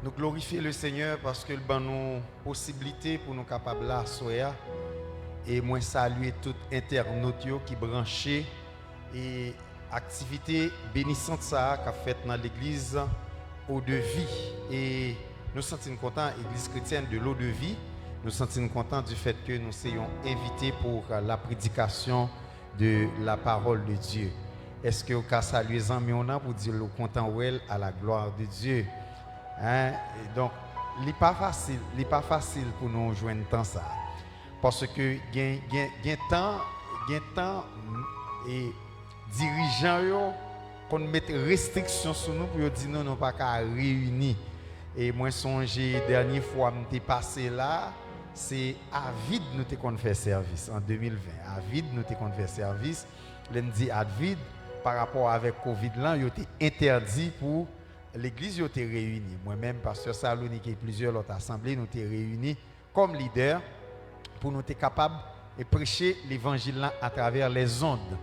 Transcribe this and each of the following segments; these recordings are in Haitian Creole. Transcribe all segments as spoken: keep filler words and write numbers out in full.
Nou glorifye Lesenyè paske l ban nou posiblite pou nou kapab la aswè a. E mwen salye tout entènot yo ki branche e aktivite benisant sa a k ap fèt nan legliz Eau de Vie. E nou santi n kontan, Egliz Kretyèn de l'Eau de Vie, nou santi n kontan du fait que nou se yon envite pou la prédication de la parole de Dieu. Èske w ka salye zanmi w nan pou di l ou kontan wè l à la gloire de Dieu? Hein? E donk, li pa fasil, li pa fasil pou nou jwenn tan sa a. Paske gen, gen, gen tan, gen tan, m, e dirijan yo konn met restriksyon sou nou pou yo di nou nou pa ka reyini. E mwen sonje dènye fwa m te pase la, se Avid nou te konn fè sèvis an de mil ven. Avid nou te konn fè sèvis. Lè n di Avid, pa rapò avèk kovid lan, yo te entèdi pou legliz yo te reyini. Mwen menm, pastè Salonik e plizyè lòt asanble, nou te reyini kòm lidè pou nou te kapab e preche levanjil lan atravè lèzond.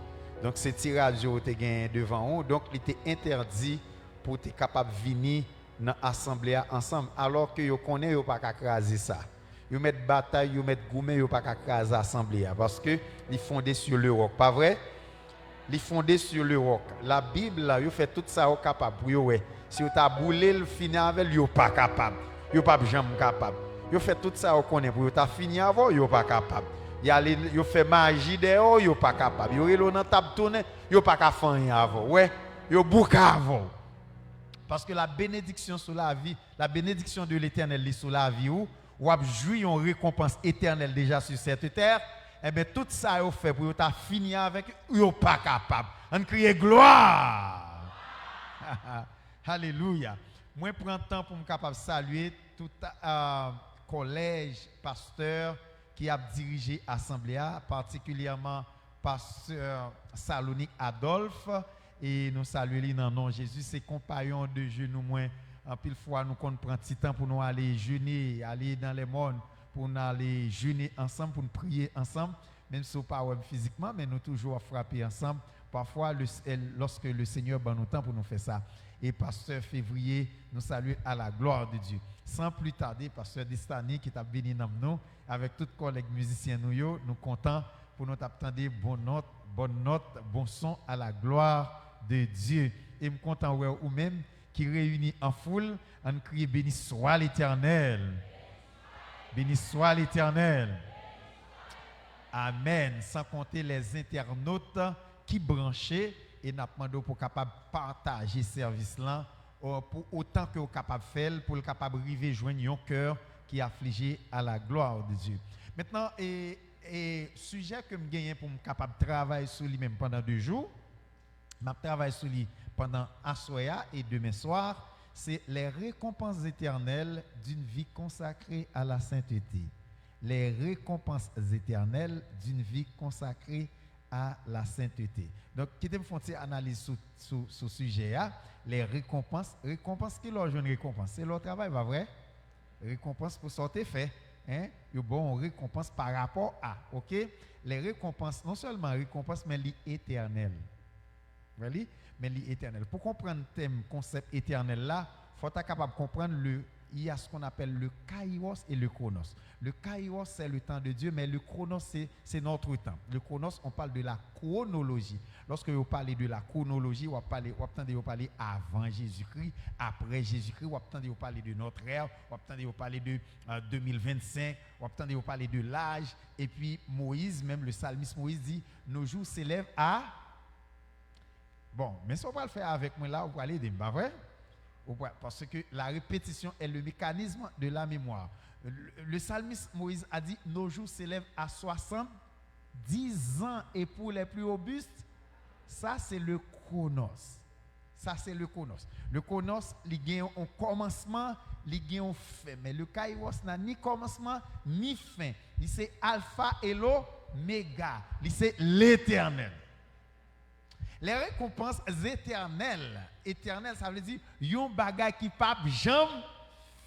Donk, se ti radyo ou te genyen devan ou, donk li te entèdi pou w te kapab vini nan asanble a ansanm, alò ke yo konnen yo pa ka kraze sa. Yo mèt batay, yo mèt goumen, yo pa ka kraze asanble a, paske li fonde sur le roc, pa vre? Li fonde sur le roc. Labib la, yo fè tout sa yo kapab pou yo wè. Si yo ta boule l, fini avè l, yo pa kapab. Yo p ap janm kapab. Yo fè tout sa yo konnen pou yo ta fini avè w, yo pa kapab. Y ale, yo fè maji dèyè w, yo pa kapab. Yo rele w nan tab tounen, yo pa ka fè anyen avè w. Wè, yo bouke avè w. Paske la bénédiction sou lavi, la bénédiction de l'Éternel li sou lavi ou, w ap jwi yon rekonpans etènèl deja sur cette terre, enben, tout sa yo fè pou yo ta fini avèk ou, yo pa kapab. Ann kriye glwa! Alelouya! Mwen pran tan pou m kapab salye tout, ah, kòlèj pastè ki ap dirije asanble a, patikilyèman pastè Salonik Adolphe, e nou salye li nan non Jezi. Se konpayon de jenou mwen. Anpil fwa, nou konn pran ti tan pou nou ale jene, ale nan lèmòn, pou n ale jene ansanm, pou n priye ansanm. Menm si w pa wè m fizikman, men nou toujou ap frape ansanm. Pafwa, le, lòske le Senyè ban nou tan pou nou fè sa. E pastè Fevriye, nou salye à la gloire de Dieu. San pli tade, pastè Destany ki t ap vini nanm nou, avèk tout kòlèg mizisyen nou yo, nou kontan pou nou t ap tande bon nòt, bòn nòt, bon son à la gloire de Dieu. E m kontan wè ou menm ki reyini an foul, ann kriye: Béni soit l'Éternel. Béni soit l'Éternel. Amèn. San konte lèzentènot ki branche, e n ap mande w pou w kapab pataje sèvis lan, o, pou otan ke w kapab fè l, pou l kapab rive jwenn yon kè ki aflije à la gloire de Dieu. Mentnan, e, e sijè ke m genyen pou m kapab travay sou li menm pandan de jou, m ap travay sou li pandan aswè a e demen swa, se les récompenses éternelles d'une vie consacrée à la sainteté. Les récompenses éternelles d'une vie consacrée à la sainteté. Donk, kite m fè yon ti analiz sou, sou, sou sijè a. Les récompenses, rekonpans, ki lè w jwenn rekonpans? Se lè w travay, pa vre? Rekonpans pou sa w te fè, hein? Yo ba w yon rekonpans pa rapò a, oke? Les récompenses, non sèlman rekonpans, men li etènèl. Wè li? Men li etènèl. Pou konprann tèm, konsèp etènèl la, fò w ta kapab konprann le, il y a ce qu'on appelle le kairos et le chronos. Le kairos, c'est le temps de Dieu, mais le chronos, c'est, c'est notre temps. Le chronos, on parle de la chronologie. Lòske yo pale de la chronologie, w ap pale, w ap tande yo pale avan Jezikri, aprè Jezikri, w ap tande yo pale de notre ère, w ap tande yo pale de, euh, deux mille vingt-cinq, w ap tande yo pale de l'âge, epi Moyiz, menm le salmis Moyiz di, nos jours s'élèvent à Bon, men sa w pral fè avèk mwen la, ou pral ede m, pa vre? Ou pral, parce que la répétition est le mécanisme de la mémoire. Le, le psalmiste Moïse a dit, nos jours s'élèvent à soixante-dix ans et pour les plus robustes, ça c'est le chronos. Sa se le chronos. Le chronos, li gen yon kòmansman, li gen yon fen. Men le kairos nan ni kòmansman, ni fen. Li se alfa e l'omega. Li se Letènèl. Les récompenses éternelles. Etènèl, sa vle di yon bagay ki p ap janm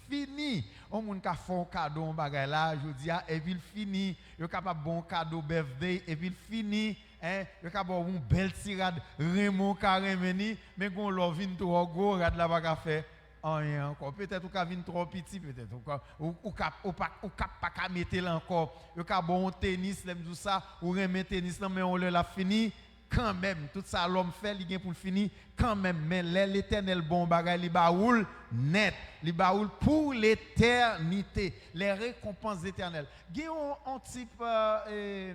fini. Yon moun ka fè yon kado yon bagay la, jodi a, epi l fini. Yo kapab ba w yon kado birthday, epi l fini. Hein? Yo ka ba w yon bèl ti rad, renmen w ka renmen ni, men gon lè w vin twò gwo, rad la pa ka fè anyen ankò. Petèt ou ka vin twò piti, petèt ou ka, ou, ou ka, ou pa, ou ka pa ka mete l ankò. Yo ka ba w yon tenis, lè m di w sa, ou renmen tenis lan, men yon lè l ap fini kanmenm. Tout sa lòm fè, li gen pou l fini kanmenm. Men lè Letènèl ba w yon bagay, li ba ou l nèt. Li ba ou l pou letènite. Les récompenses éternelles. Gen yon, yon tip, euh, eh,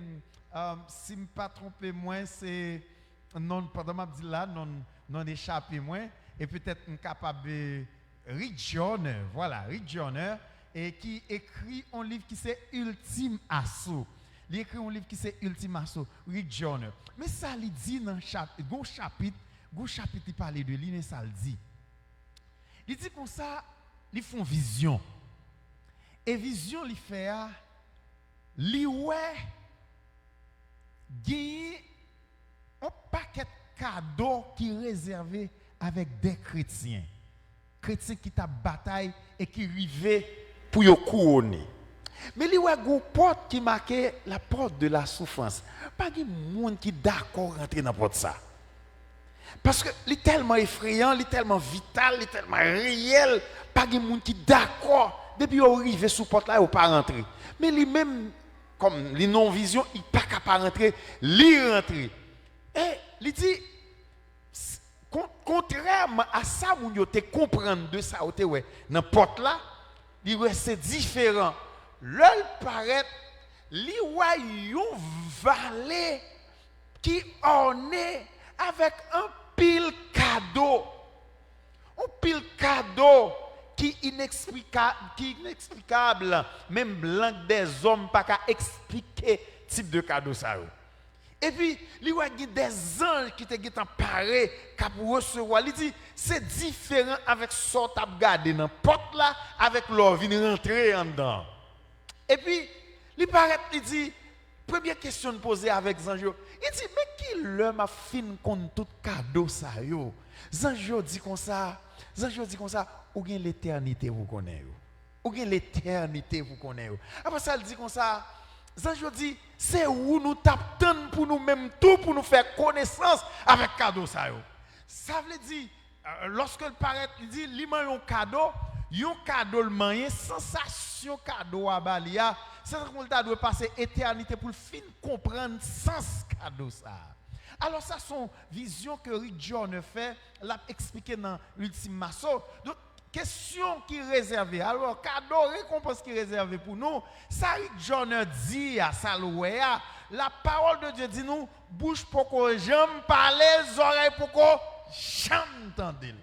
euh, si m pa twonpe mwen, se non, pandan m ap di l la, non, non echape mwen, e petèt m kapab, eh, Rick Joyner, vwala, Rick Joyner, e ki ekri yon liv ki se Ultime Assaut. Li ekri yon liv ki se Ultime Assaut, Rick Joyner. Men sa li di nan chap-, gon chapit, gon chapit li pale de li, men sa l di. Li di konsa, li fè yon vizyon. E vizyon li fè a, li wè genyen yon pakèt kado ki rezève avèk de kretyen. Kretyen ki t ap batay e ki rive pou yo kouwone. Men li wè gon pòt ki make la porte de la souffrance. Pa gen moun ki dakò rantre nan pòt sa. Paske li tèlman efreyan, li tèlman vital, li tèlman reyèl, pa gen moun ki dakò. Depi yo rive sou pòt la, yo pa rantre. Men li menm, kòm li nan yon vizyon, li pa ka pa rantre, li rantre. E li di, s-, kon-, kontrèman a sa moun yo te konprann de sa yo te wè nan pòt la, li wè se diferan. Lè l parèt, li wè yon vale ki òne avèk anpil kado. Yon pil kado ki inèksplika-, ki inèksplikab, menm lang dèzòm pa ka eksplike tip de kado sa yo. Epi, li wè gen de zanj ki te gentan pare, k ap resevwa. Li di, se diferan avèk sa w t ap gade nan pòt la, avèk lè w vin rantre anndan an. Epi, li parèt, li di, premye kesyon l poze avèk zanj yo, li di, men ki lè m ap fin konn tout kado sa yo? Zanj yo di konsa, zanj yo di konsa, ou gen letènite pou konnen yo. Ou gen letènite pou konnen yo. Apre sa, l di konsa, zanj yo di, se ou nou t ap tann pou nou menm tou, pou nou fè konesans avèk kado sa yo. Sa vle di, euh, lòske l parèt, li di, li manyen yon kado, yon kado l manyen, sansasyon kado a ba li a, se tankou l ta dwe pase etènite pou l fin konprann sans kado sa a. Alò, sa se yon vizyon ke Rick Joyner fè, l ap eksplike nan Ultime Assaut. Donk, kesyon ki rezève, alò, kado, rekonpans ki rezève pou nou, sa Rick Joyner di a, sa l wè a, la parole de Dieu di nou, bouch poko janm pale, zòrèy poko janm tande l.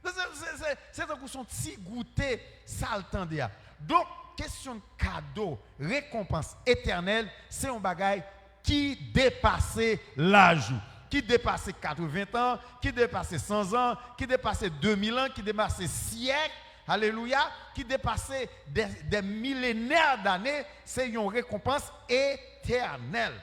Se, se, se, se tankou se yon ti goute sa l tande a. Donk, kesyon kado, rekonpans etènèl, se yon bagay ki depase laj ou, ki depase katreven tan, ki depase san zan, ki depase de mil an, ki depase syèk, alelouya, ki depase de, de milenè dane, se yon rekonpans etènèl.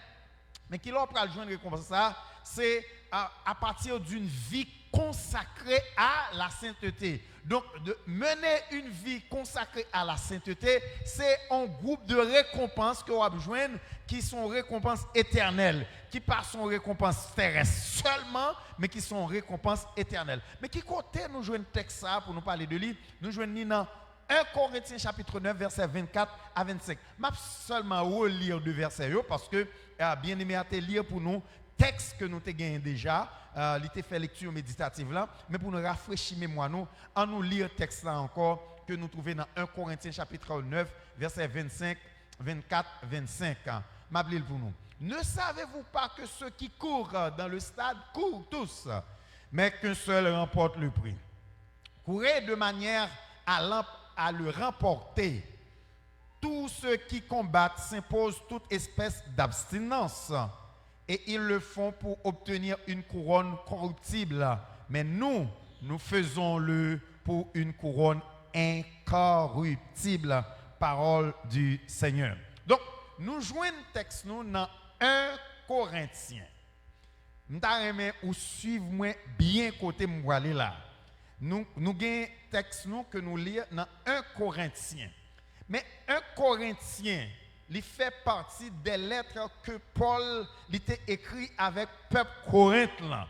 Men kilè w pral jwenn rekonpans sa a? Se à, à partir d'une vie consacrée à la sainteté. Donk, de, mener une vie consacrée à la sainteté, se yon gwoup de rekonpans ke w ap jwenn ki se yon rekonpans etènèl, ki pa se yon rekonpans terès sèlman, men ki se yon rekonpans etènèl. Men ki kote nou jwenn tèks sa a pou nou pale de li? Nou jwenn li nan en Korentyen chapit nèf, vèsè vennkat a vennsenk. M ap sèlman reli de vèsè yo, paske, eh, byeneme a te li pou nou tèks ke nou te genyen deja, eh, li te fè lekti meditatif la, men pou nou rafrechi memwa nou, ann nou li tèks la ankò, ke nou twouve nan en Korentyen chapit nèf, vèsè vennsenk, vennkat, vennsenk. M ap li l pou nou. Ne savez-vous pas que ceux qui courent dans le stade courent tous, mais qu'un seul remporte le prix? Courez de manière à l'em-, à le remporter. Tous ceux qui combattent s'imposent toute espèce d'abstinence, et ils le font pour obtenir une couronne corruptible. Mais nous, nous faisons-le pour une couronne incorruptible. Parole du Seigneur. Donk, nou jwenn tèks nou nan en Korentyen. M ta renmen ou swiv mwen byen kote m prale la. Nou, nou gen tèks nou ke nou li nan en Korentyen. Men en Korentyen, li fè pati de lèt ke Pòl li te ekri avèk pèp Korent lan.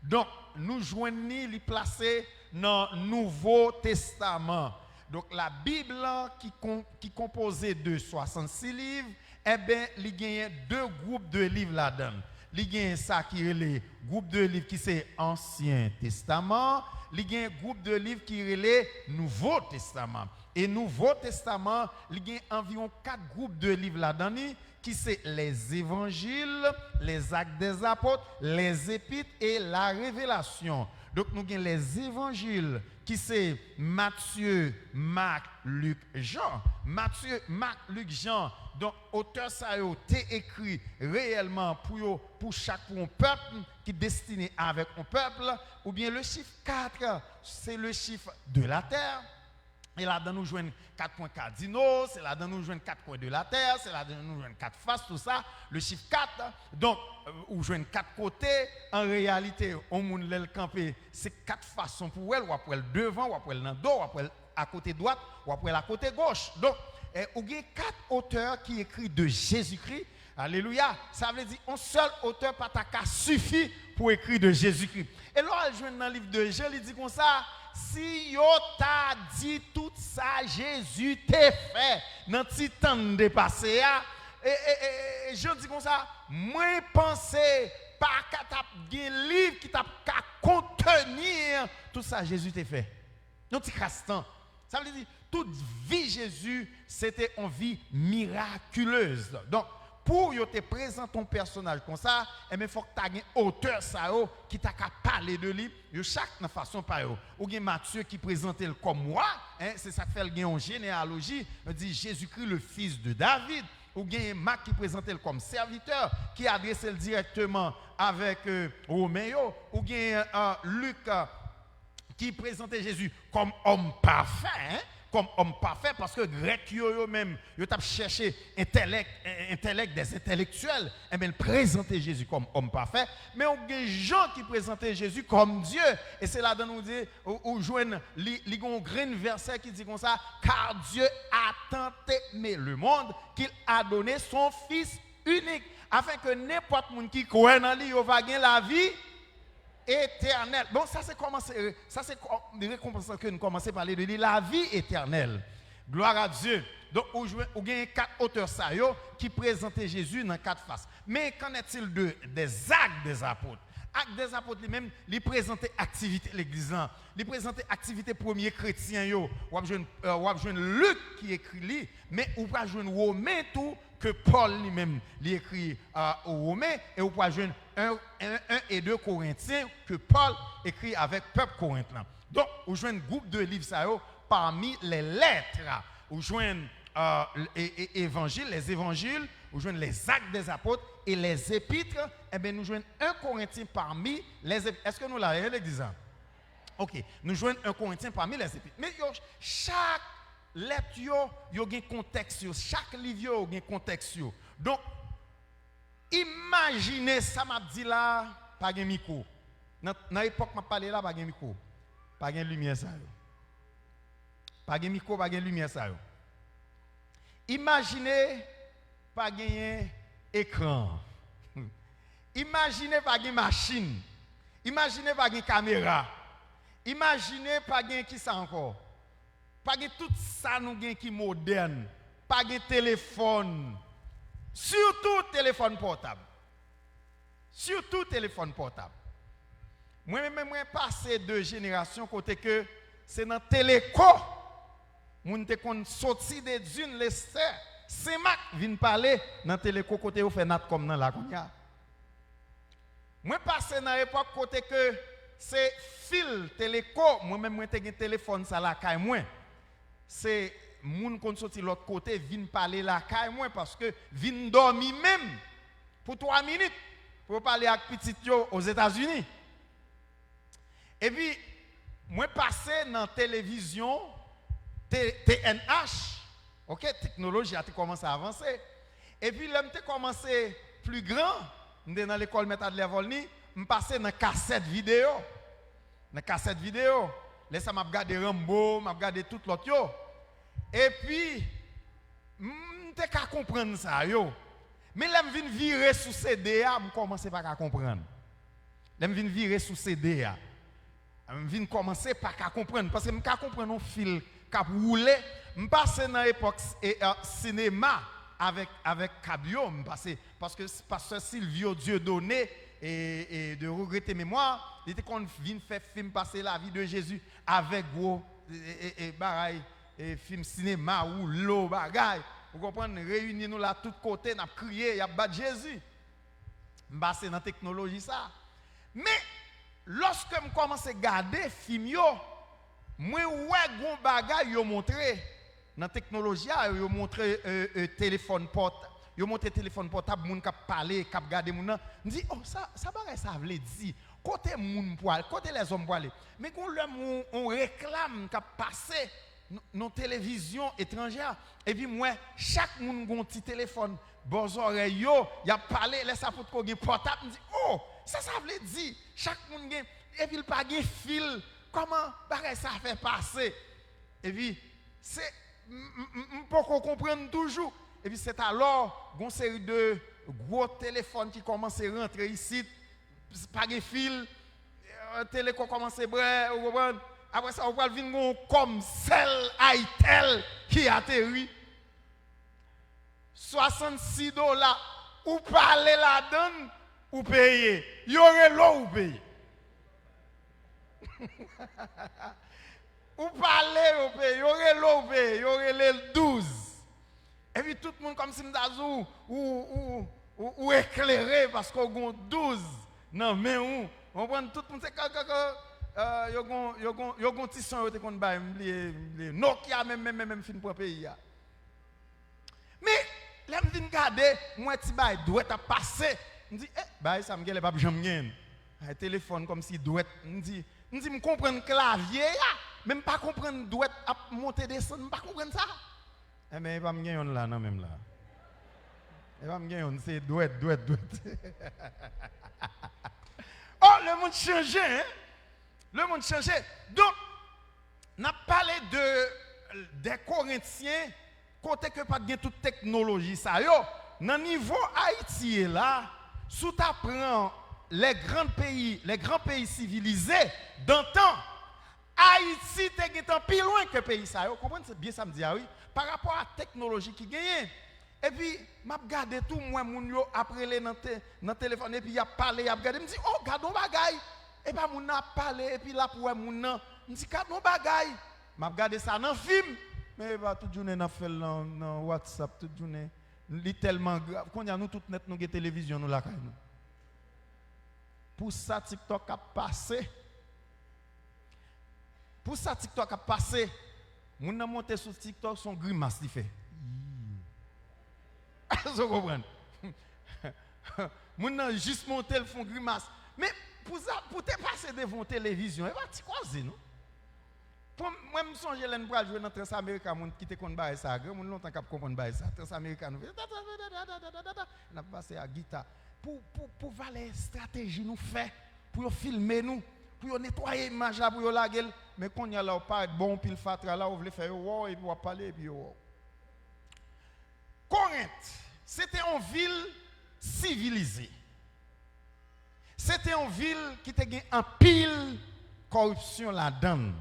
Donk, nou jwenn li, li plase nan Nouvo Testaman. Donk, Labib lan ki, kon, ki konpoze de swasannsis liv, enben, li genyen de gwoup de liv ladan l. Li genyen sa ki rele gwoup de liv ki se Ansyen Testaman, li genyen gwoup de liv ki rele Nouvo Testaman. E Nouvo Testaman, li gen anviwon kat gwoup de liv ladan li, ki se Lèzevanjil, Lèzak dèzapot, Lèzepit e Larevelasyon. Donk, nou gen Lèzevanjil, ki se Matye, Mak, Lik, Jan. Matye, Mak, Lik, Jan. Donk, otè sa yo te ekri reyèlman pou yo, pou chak, pou yon pèp ki destine avèk yon pèp, oubyen le chif kat, se le chif de la tè. E ladan nou jwenn kat pwen kadino, se ladan nou jwenn kat kwen de la tè, se ladan nou jwenn kat fas, tou sa, le chif kat. Donk, euh, ou jwenn kat kote, an reyalite, yon moun lè l kanpe, se kat fason pou w wè l, w ap wè l devan, w ap wè l nan do, w ap wè l akote dwat, w ap wè l akote goch. Donk, eh, ou gen kat otè ki ekri de Jezikri, alelouya. Sa vle di, yon sèl otè pa ta ka sifi pou ekri de Jezikri. E lè w al jwenn nan liv de Jan, li di konsa, si yo ta di tout sa Jezi te fè nan ti tan n te pase a, e, e, e, e, Jan di konsa, mwen panse pa ka t ap gen liv ki t ap ka konteni tout sa Jezi te fè. Yon ti kras tan. Sa vle di, tout vi Jezi, se te yon vi mirakilez. Donk, pou yo te prezante yon pèsonaj konsa, enben, fòk ta gen otè sa yo ki ta ka pale de li, yo chak nan fason pa yo. Ou gen Matye ki prezante l kòm wa, en, se sa k fè l gen yon jeneyaloji, yo di Jezikri, le fils de David. Ou gen Mak ki prezante l kòm sèvitè, ki adrese l dirèkteman avèk, euh, Women yo. Ou gen, euh, Lik, euh, ki prezante Jezi kòm òm pafè, en, kòm òm pafè, paske Grèk yo, yo menm, yo t ap chèche entèlèk, en-, entèlèk dèz entèlektyèl, enben, l prezante Jezi kòm òm pafè, men ou gen Jan ki prezante Jezi kòm Dye, e se ladan nou di, ou, ou jwenn, li, li gen yon grenn vèsè ki di konsa, car Dieu a tant aimé le monde qu'il a donné son Fils unique, afin que nenpòt moun ki kwè nan li, yo va gen lavi etènèl. Bon, sa se kòmanse, sa se kò-, rekonpans lan ke nou kòmanse pale de li, lavi etènèl. Glwa a Dye. Donk, ou jwenn, ou gen kat otè sa yo ki prezante Jezi nan kat fas. Men, qu'en est-il de, des Actes des Apôtres? Actes des Apôtres, li menm, li prezante aktivite legliz lan. Li prezante aktivite premye kretyen yo. W ap jwenn, euh, w ap jwenn Lik ki ekri li, men ou pral jwenn Women tou, ke Pòl li menm, li ekri, euh, o Women, e ou pral jwenn en, en, en e de Korentyen ke Pòl ekri avèk pèp Korent lan. Donk, ou jwenn gwoup de liv sa yo, parmi les lettres. Ou jwenn, euh, e, e, evanjil, les évangiles, ou jwenn les Actes des Apôtres et les Épîtres. Enben, nou jwenn en Korentyen parmi les Épîtres. Èske nou la, legliz la? Ok, nou jwenn en Korentyen parmi les Épîtres. Men yo, chak lèt yo, yo gen kontèks yo. Chak liv yo, yo gen kontèks yo. Donk, imajine sa m ap di la, pa gen mikwo. Nan, nan epòk m ap pale la, pa gen mikwo. Pa gen limyè sa yo. Pa gen mikwo, pa gen limyè sa yo. Imajine pa genyen ekran. Imajine pa gen machin. Imajine pa gen kamera. Imajine pa gen kisa ankò? Pa gen tout sa nou gen ki modèn. Pa gen telefòn. Sitou telefòn pòtab. Sitou telefòn pòtab. Mwen menm, mwen pase de jenerasyon kote ke se nan Teleko moun te konn soti de Dune, Lestè, Senmak vin pale nan Teleko kote yo fè Natcom nan la kounye a. Mwen pase nan epòk kote ke se fil Teleko, mwen menm mwen te gen telefòn sa lakay mwen. Se moun konn soti lòt kote vin pale lakay mwen, paske vin dòmi menm pou twa minit pou yo pale ak pitit yo Ozetazini. Epi, mwen pase nan televizyon T-, T N H, ok, teknoloji a te kòmanse avanse. Epi, lè m te kòmanse pli gran, m te nan lekòl Mèt Adlè Volny, m pase nan kasèt videyo. Nan kasèt videyo. Lè sa m ap gade Rambo, m ap gade tout lòt yo. Epi, m te ka konprann sa yo. Men lè m vin vire sou C D a, m kòmanse pa ka konprann. Lè m vin vire sou C D a, M vin kòmanse pa ka konprann, paske m ka konprann yon fil k ap woule. M pase nan epòk s-, e, e, sinema avèk, avèk kab yo, m pase, paske s-, pastè Silvio Dieudonné, e, e, de regretté mémoire, li te konn vin fè fim pase La vie de Jésus avèk gwo, e, e, e, bagay, e, fim sinema, woulo, bagay. Ou konprann? Reyini nou la tout kote, n ap kriye, y ap bat Jezi. M pase nan teknoloji sa. Men, lòske m kòmanse gade fim yo, mwen wè gon bagay yo montre nan teknoloji a, yo montre, e, e, telefòn pòt-, yo montre telefòn pòtab, moun k ap pale, k ap gade moun nan. M di, "Oh, sa, sa bagay sa vle di? Kote moun pwale? Kote lèzòm pwale?" Men gon lè m wè yon, yon reklam k ap pase nan, nan televizyon etranjè, epi m wè chak moun gon ti telefòn bò zòrèy yo, y ap pale, lè sa potko gen pòtab, m di, "Oh, sa sa vle di?" Chak moun gen, epi l pa gen fil, kòman bagay sa fè pase? Epi, se, m, m, m, m poko konprann toujou. Epi, se talò, gon seri de gwo telefòn ki kòmanse rantre isit, pa gen fil, e, Telecom kòmanse brè, ou konprann? Apre sa, ou pral vin gon kòm sèl Itel ki ateri. Swasannsis dola, ou pale ladann, ou peye. Yo rele w, ou peye. Ou pale, yo peye. Yo rele w, ou peye. Yo rele l douz. Epi tout moun kòmsi m ta di w, ou, ou, ou, ou eklere paske w gon douz nan men w. Ou konprann? Tout moun se ka, ka, ka, e, yo gon, yo gon, yo gon ti son yo te konn bay, m bliye, m bliye. Nokia menm, menm, menm, menm fin pran peyi a. Men, lè m vin gade, m wè ti bay dwèt ap pase. M di, "Eh, bay sa m genlè p ap janm genyen." Ay, telefòn kòmsi dwèt. M di, m di, "M konprann klavye a, men m pa konprann dwèt ap monte desann, m pa konprann sa." Enben, epa m gen yonn la nan men m la. Epa m gen yonn, se dwèt, dwèt, dwèt. Oh, le monde chanje, hein? Le monde chanje. Donk, n ap pale de, de Korentyen, kote ke pa t gen tout teknoloji sa yo. Nan nivo Ayiti ye la, si w ta pran les grands pays, les grands pays civilisés d'antan, Ayiti te gentan pi lwen ke peyi sa yo. Konprann se byen sa m di a, wi. Pa rapò a teknoloji ki genyen. Epi, m ap gade tou, m wè moun yo ap rele nan te-, nan telefòn, epi y ap pale, y ap gade. M di, "Oh, gad on bagay!" Epa moun nan ap pale, epi l ap wè moun nan. M di, "Gad on bagay!" M ap gade sa nan fim. Men epa tout jounen n ap fè l nan, nan WhatsApp, tout jounen. Li tèlman grav. Kounye a, nou tout nèt, nou gen televizyon nou lakay nou. Pou sa TikTok ap pase, Pou sa TikTok ap pase, moun nan monte sou TikTok, se yon grimas li fè. Èske w konprann? Moun nan jis monte, l fè yon grimas. Men pou sa, pou te pase devan yon televizyon, e pa ti koze, non. Pou mwen, m sonje lè n pral jwe nan Transamerica, moun ki te konn bagay sa, granmoun lontan k ap konprann bagay sa. Transamerica, nou fè ta, ta, ta, ta, ta, ta, ta, ta, ta, n ap pase ak gita. Pou, pou, pou valè estrateji nou fè, pou yo filme nou, pou yo netwaye imaj la, pou yo lage l. Men kounye a la, ou parèt bò yon pil fatra la, ou vle fè yo wè w, epi w ap pale, epi yo wè w. Korent, se te yon vil sivilize. Se te yon vil ki te gen anpil kòripsyon ladan l.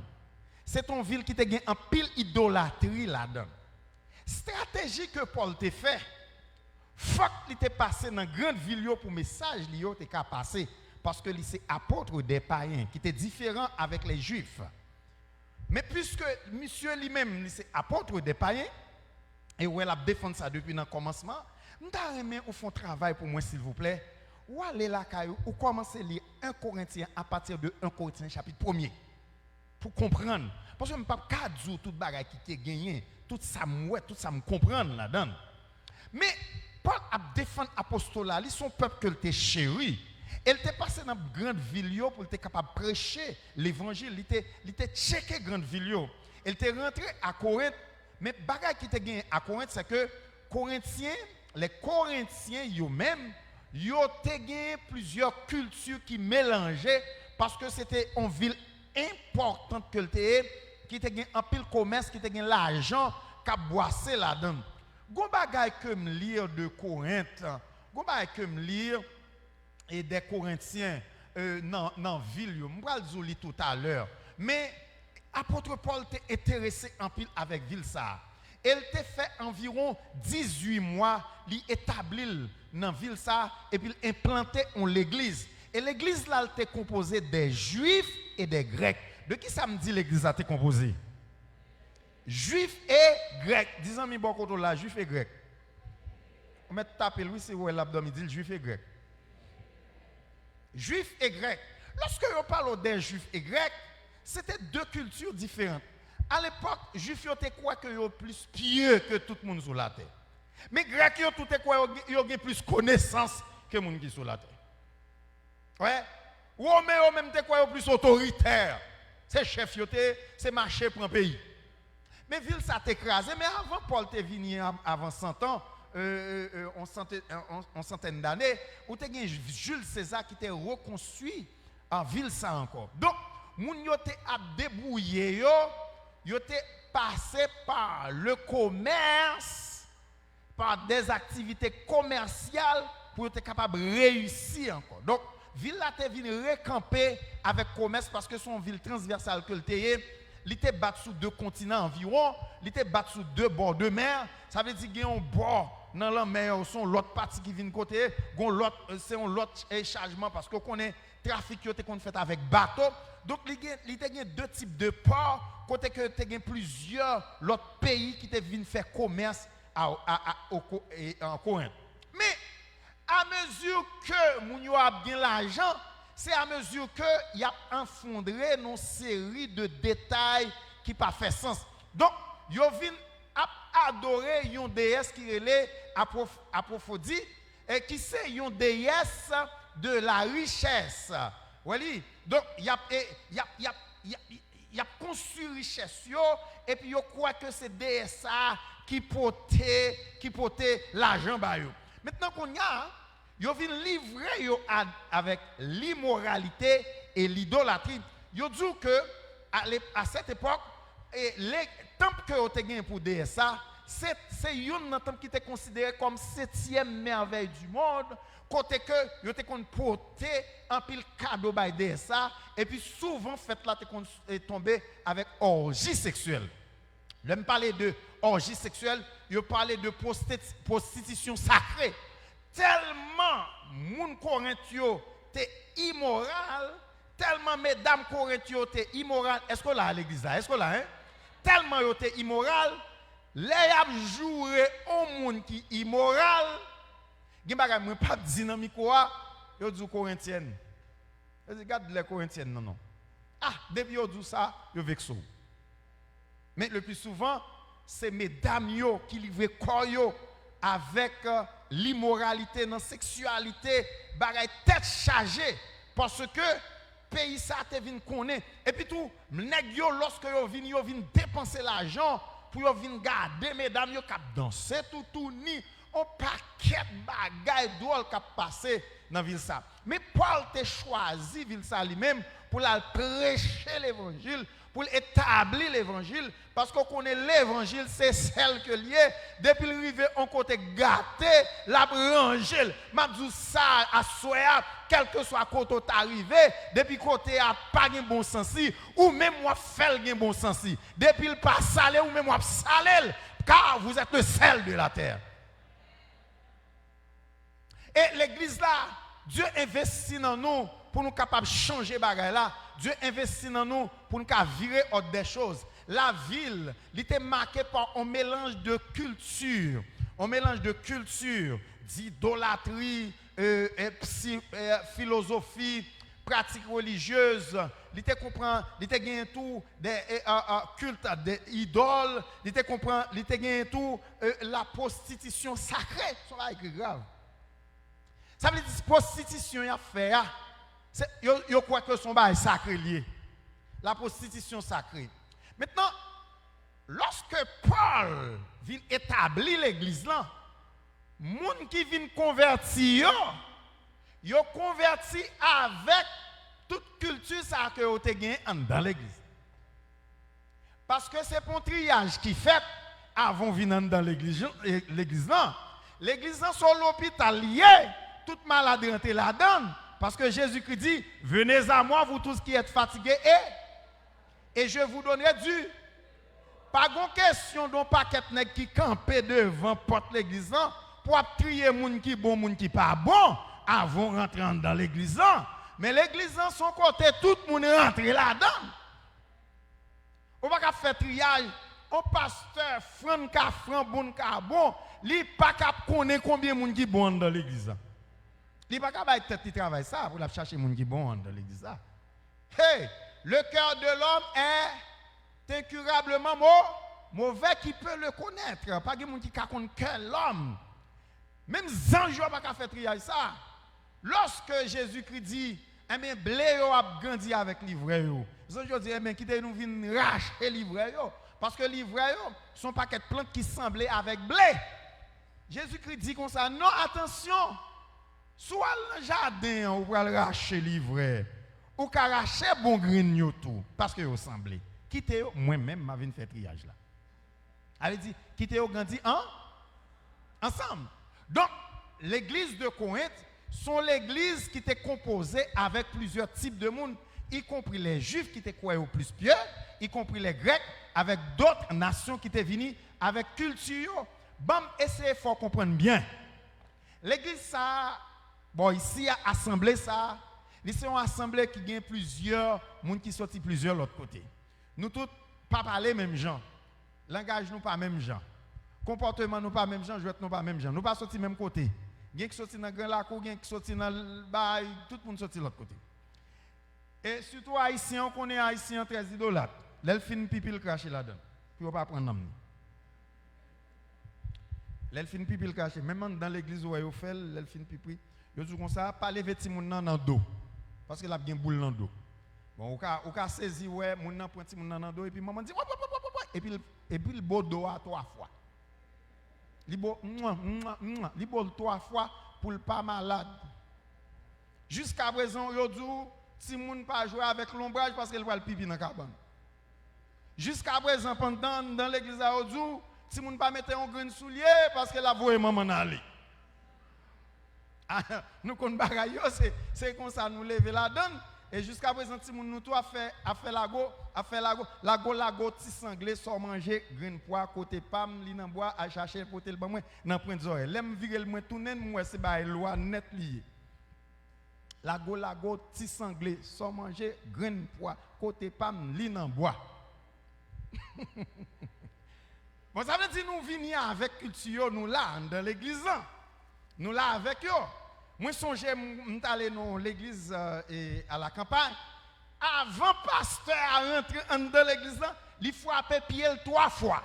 Se te yon vil ki te gen anpil idolatri ladan l. Estrateji ke Pòl te fè, fòk li te pase nan grann vil yo pou mesaj li yo te ka pase, paske li se apôtre des païens, ki te diferan avèk les Juifs. Men piske misye li menm, li se apôtre des païens, e ou wè l ap defann sa depi nan kòmansman, m ta renmen ou fè yon travay pou mwen, silvouplè. Ou ale lakay ou, ou kòmanse li en Korentyen, à partir de en Korentyen, chapit premye. Pou konprann. Paske m p ap ka di w tout bagay ki te genyen, tout sa m wè, tout sa m konprann ladan l. Men, Pòl ap defann apostol la, li se yon pèp ke l te cheri. E l te pase nan grann vil yo pou l te kapab preche levanjil. Li te, li te tcheke grann vil yo. E l te rantre a Korent. Men bagay ki te genyen a Korent, se ke Korentyen, les Corinthiens yo menm, yo te genyen plizyè kilti ki melanje, paske se te yon vil enpòtan ke l te ye, ki te gen anpil komès, ki te gen lajan k ap bwase ladan l. Gon bagay ke m li de Korent, gon bagay ke m li e de Korentyen, euh, nan, nan vil yo. M pral di w li toutalè. Men, apot Pòl te enterese anpil avèk vil sa a. E l te fè anviwon dizuit mwa, li etabli l nan vil sa a, epi l enplante yon legliz. E legliz la, l te konpoze de Jwif e de Grèk. De ki sa m di legliz la te konpoze? Jwif e Grèk. Di zanmi bò kote w la, Jwif e Grèk. Ou mèt tape l, wi, si w wè l ap dòmi, di l Jwif e Grèk. Jwif e Grèk. Lòske yo pale w de Jwif e Grèk, se te de kilti diferan. Alepòk, Jwif yo te kwè ke yo plis pye ke tout moun sou latè. Men Grèk yo tou te kwè yo, yo gen plis konesans ke moun ki sou latè. Wè, Women yo menm te kwè yo plis otoritè. Se chèf yo te, se mache pran peyi. Men vil sa te kraze, men avan Pòl te vini, av-, avan san tan, euh, euh, euh, on sante-, on, on santèn dane, ou te gen Jules César ki te rekonstwi, a, vil sa ankò. Donk, moun yo te ap debouye yo, yo te pase pa le commerce, pa dèzaktivite komèsyal pou yo te kapab reyisi ankò. Donk, vil la te vin rekanpe avèk komès paske se yon vil transvèsal ke l te ye. Li te bat sou de kontinan anviwon, li te bat sou de bò de mè. Sa vle di gen yon bò nan lanmè a, se yon lòt pati ki vin kote, gen yon lòt, se yon lòt, eh, chajman paske w konnen trafik yo te konn fèt avèk bato. Donk, li gen, li te gen de tip de pò, kote ke te gen plizyè lòt peyi ki te vin fè komès a, a, a, o Ko-, e, an Korent. Men, amezi ke moun yo ap gen lajan, se amezi ke y ap anfondre nan yon seri de detay ki pa fè sans. Donk, yo vin ap adore yon deyès ki rele Apwof-, Apwofodit, e ki se yon déesse de la richesse. Wè li? Donk, y ap, e, y ap, y ap, y ap, y ap konstwi richès yo, epi yo kwè ke se deyès sa a ki pote, ki pote lajan ba yo. Mentnan, kounye a, yo vin livre yo a, avèk limoralite e lidolatri. Yo di w ke, a, le-, a sèt epòk, e le, tanp ke yo te genyen pou deyès sa, se, se youn nan tanp ki te konsidere kòm setyèm mèvèy di mond, kote ke yo te konn pote anpil kado bay deyès sa, epi souvan fèt la te konn, e, tonbe avèk òji seksyèl. Lè m pale de òji seksyèl, yo pale de pwostiti-, pwostitisyon sakre. Tèlman moun Korent yo te imoral, tèlman medam Korent yo te imoral, èske w la a legliz la? Èske w la, en? Tèlman yo te imoral, lè y ap joure yon moun ki imoral, gen bagay mwen p ap di nan mikwo a, yo di w Korentyèn. Yo di, "Gad lè Korentyèn nan, non." Ah, depi yo di w sa, yo vekse w. Men le pli souvan, se medam yo ki livre kò yo avèk, euh, limoralite nan seksyalite, bagay tèt chaje, paske peyi sa te vin konnen. Epi tou, nèg yo, lòske yo vin, yo vin depanse lajan pou yo vin gade medam yo k ap danse toutouni, on pakèt bagay dwòl k ap pase nan vil sa. Men Pòl te chwazi vil sa li menm pou l al preche levanjil, pou l etabli levanjil, paske w konnen levanjil se sèl ke l ye, depi l rive on kote gate, l ap ranje l. M ap di w sa aswè a, kèlkeswa kote w ta rive, depi kote a pa gen bon sansi, ou menm w ap fè l gen bon sansi. Depi l pa sale, ou menm w ap sale l, car vous êtes le sel de la terre. E legliz la, Dye envesti nan nou pou nou kapab chanje bagay la. Dye envesti nan nou pou nou ka vire òd dè choz. Lavil, li te make pa on melanj de kilti, on melanj de kilti, didolatri, e, e, psi-, e, filozofi, pratik relijyez, li te konprann, li te genyen tou de, e, a, a, kilt de idòl, li te konprann, li te genyen tou, e, la pwostitisyon sakre. Se yon bagay ki grav. Sa vle di pwostitisyon y ap fè a, se, yo, yo kwè ke se yon bagay sakre l ye. La pwostitisyon sakre. Mentnan, lòske Pòl vin etabli legliz lan, moun ki vin konvèti yo, yo konvèti avèk tout kilti sa a ke yo te genyen anndan legliz. Paske se pa yon triyaj ki fèt avan w vin anndan legliz, e, legliz lan. Legliz lan se yon lopital li ye, tout malad rantre ladan l, Parce que Jésus-Christ dit, venez à moi, vous tous qui êtes fatigués et, et je vous donnerai du. Pa gon kesyon de yon pakèt nèg ki kanpe devan pòt legliz lan pou ap triye moun ki bon, moun ki pa bon, avan w rantre anndan legliz lan. Men legliz lan se yon kote tout moun rantre ladan l. Ou pa ka fè triyaj, yon pastè frann ka fran, bon ka bon, li pa ka konnen konbyen moun ki bon anndan legliz lan. Li pa ka bay tèt li travay sa pou l ap chache moun ki bon anndan legliz la. Hey, le cœur de l'homme est incurablement mau-, mauvais, qui peut le connaître? Pa gen moun ki ka konn kè lòm. Menm zanj yo pa ka fè triyaj sa. Lorsque Jésus-Christ dit, enben, ble yo ap grandi avèk livrè yo. Zanj yo di, enben, kite nou vin rache livrè yo. Paske livrè yo, se yon pakèt plant ki sanble avèk ble. Jezikri di konsa, non, atansyon! Si w al nan jaden an, ou pral rache livrè, ou ka rache bon grenn yo tou, paske yo sanble. Kite yo, mwen menm, m a vin fè triyaj la. Sa vle di, kite yo grandi an, ansanm. Donk, legliz de Korent, se yon legliz ki te konpoze avèk plizyè tip de moun, ikonpri lè Jwif ki te kwè yo plis pye, ikonpri lè Grèk, avèk dòt nasyon ki te vini avèk kilti yo. Ban m eseye fè w konprann byen. Legliz sa a, bò isi a, asanble sa a, li se yon asanble ki gen plizyè moun ki soti plizyè lòt kote. Nou tout pa pale menm jan. Langaj nou pa menm jan. Konpòteman nou pa menm jan, jwèt nou pa menm jan. Nou pa soti menm kote. Gen ki soti nan Gran Lakou, gen ki soti nan l-, bay, tout moun soti lòt kote. E sitou Ayisyen, ou konnen Ayisyen an trè idolat. Lè l fin pipi, l krache ladan l, pou yo pa pran nanm li. Lè l fin pipi, l krache. Menm anndan legliz, ou wè yo fè l, lè l fin pipi, yo di w konsa, pa leve timoun nan nan do, paske l ap gen boul nan do. Bon, ou ka, ou ka sezi wè moun nan pran timoun nan nan do, epi manman di, wè, wè, wè, wè, wè, wè, epi l, epi l bo do a twa fwa. Li bo, mwa, mwa, mwa, li bo l twa fwa pou l pa malad. Jiskaprezan, yo di w, timoun pa jwe avèk lonbraj paske l pral pipi nan kabann. Jiskaprezan, pandan anndan legliz la, yo di w, timoun pa mete yon grenn soulye paske l ap voye manman n ale. Ah, nou konn bagay yo, se, se konsa nou leve ladan l. E jiskaprezan, timoun nou tou ap fè, ap fè lago, ap fè lago, lago, lago, ti sangle, sa w manje, grenn pwa, kote pa m, li nan bwa, al chache l, pote l ban mwen, nan pwent zòrèy. Lè m vire l, mwen tounen l, m wè se bagay lwa nèt li ye. Lago, lago, ti sangle, sa w manje, grenn pwa, kote pa m, li nan bwa. Bon, sa vle di nou vini avèk kilti yo, nou la anndan legliz lan. Nou la avèk yo. Mwen sonje m, m t ale nan yon legliz, euh, e, a la kanpay. Avan pastè a rantre anndan legliz lan, li frape pye l twa fwa.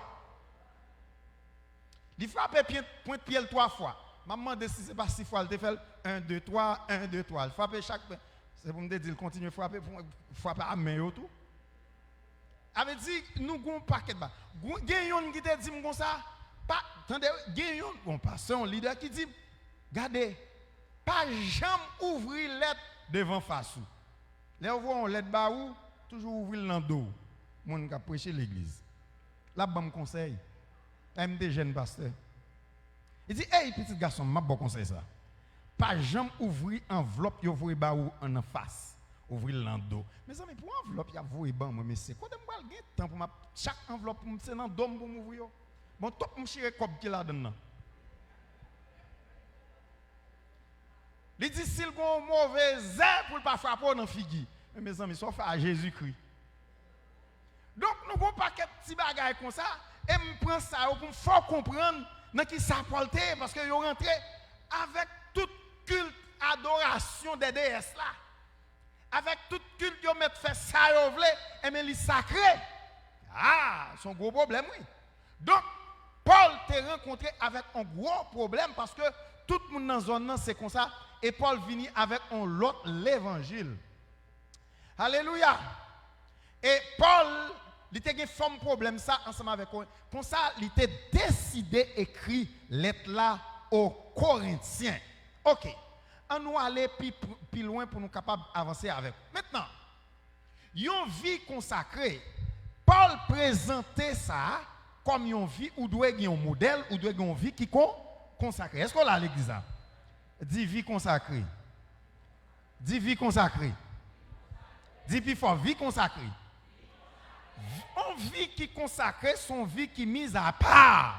Li frape pye, pwent pye l twa fwa. M ap mande si se pa sis fwa l te fè l. En, de, twa, en, de, twa. L frape chak. Se pou m te di l kontinye frape, pou frape a men yo tou. Sa vle di, nou gon pakèt ba. Gon, gen yonn ki te di m konsa, pa, tande, gen yonn, bon, pastè, yon lidè ki di m, gade, pa janm ouvri lèt devan fas ou. Lè yo voye yon lèt ba ou, toujou ouvri l nan do w. Moun k ap preche legliz. L ap ban m konsèy. Lè m te jèn pastè. Li di, ey, pitit gason m, m ap ba w konsèy sa. Pa janm ouvri anvlòp yo voye ba ou an anfas. Ouvri l nan do. Mezanmi, pou anvlòp y ap voye ban mwen, mesye, kote m pral gen tan pou m ap, chak anvlòp pou m, se nan do m pou m ouvri yo? Bon, twòp m chire kòb ki ladan l nan. Li di si l gen yon move zè pou l pa frape w nan figi. Men mezanmi, sa w fè a Jezikri? Donk, nou gon pakèt ti bagay konsa, e m pran sa yo pou m fè w konprann nan ki sa Pòl te ye, paske yo rantre avèk tout kilt adorasyon dè deyès la. Avèk tout kilt yo mèt fè sa yo vle, enben li sakre. Ah, se yon gwo pwoblèm, wi. Donk, Pòl te rankontre avèk yon gwo pwoblèm paske tout moun nan zòn nan se konsa, e Pòl vini avèk yon lòt levanjil. Alelouya! E Pòl, li te gen fòm pwoblèm sa ansanm avèk Korent. Konsa, li te deside ekri lèt la o Korentyen. Oke, ann nou ale pi, pi lwen pou nou kapab avanse avèk. Mentnan, yon vi konsakre, Pòl prezante sa a kòm yon vi ou dwe gen yon modèl, ou dwe gen yon vi ki kon, konsakre. Èske w la legliz la? Di vi konsakre. Di vi konsakre. Di pi fò, vi konsakre. On vi ki konsakre, se yon vi ki miz apa.